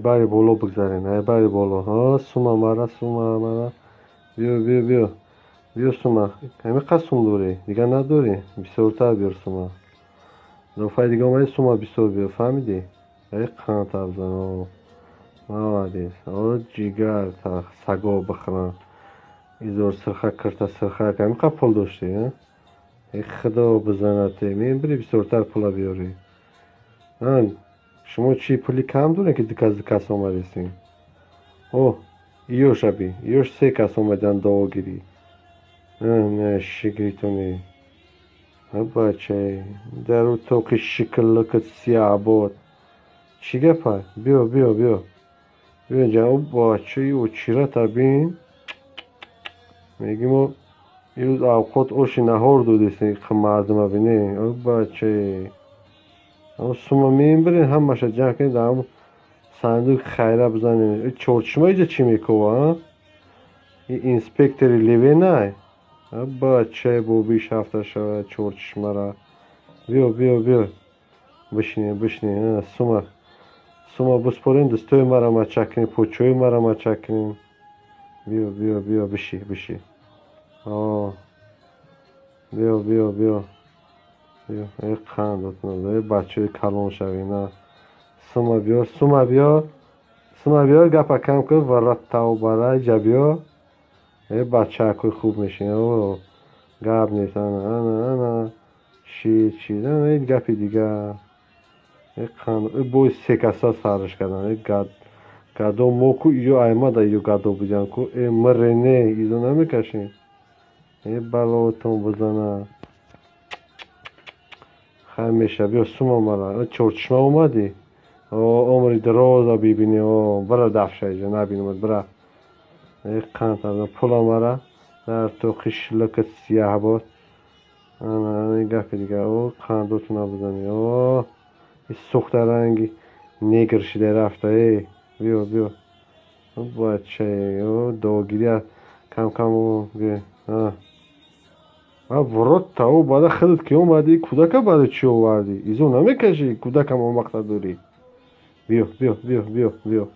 Айбари боло бигзарен, айбари боло. Ҳо, сума мара, сума мара. Биё, биё, биё. Биё сума. Ҳами қад сум дорӣ? Дигар надорӣ? Бисёртар биёр сума. Дафъаи дига омадӣ, сума бисёр биёр, фаҳмидӣ? Ай қанд абзан. О. Молодец. О, ҷигар та саго бихӯранд. Изор сирха кирта сирха. Ҳами қад пул доштӣ, а? Эй худо бизанад, мебири бисёртар пула биёрӣ. Шумо чӣ, пули кам дорем, ки ду кас, ду кас омадистем? О, иёша би, иёш се кас омадан дуогирӣ. Не шигритони. Бачаи дар утоқи шикликат сияҳбод. Чӣ гапа? Биё, биё, биё. Биё инҷа, о бачаи очирата бин. Мегӣ мо ирӯз авқот оши наҳор додистем мардума бинӣ. О бачаи. Сума мебирем, ҳамаша ҷамъ кунем, дар ҳамон сандуқи хайра бизанем. Чорчишма иҷа чӣ мекова, а? И инспектори ливенай? Бачаи бобиш ҳафта шавад чорчишмара. Биё, биё, биё. Бишинем, бишинем. Сума. Сума биспорем, дӯстои мара мачак кунем, почои мара мачак кунем. Биё, биё, биё, биши, биши. О. Биё, биё, биё. Биё, эй қандот, эй бачаи калон шавӣ, на. Сума биёр, сума биёр. Сума биёр, гапа кам кун, вараттау бара, иҷа биё. Эй бачаакои хуб мешин. О, гап нест, ана, ана, ана. Шид, шид, ана ин гапи дига. Эй қанд, эй бой се каса сарш кардан. Эй гад, гадо мо ку иё аймада иё гадо будиан ку. Эй мирене, изо намекашем. Эй балотон бизана. Хай меша, биё сума мара. Чорчишма омадӣ? О, умри дароза бибинӣ. О, бира дафша иҷа, набинамад, бира. Эй қанд, пула мара дар тоқи шлакат сияҳбод. Ана, ана ин гапи дига. О, қандотона бизанӣ. О, и сӯхта ранги негр шида рафта. Эй, биё, биё. Бачаи, о, дуогирӣ кам кам биё. А в рот тао баъда худат ки омадӣ, кӯдака баъда чӣ овардӣ? Изо намекашӣ, кӯдакам он вақта дорӣ. Биё, биё, биё, биё, биё.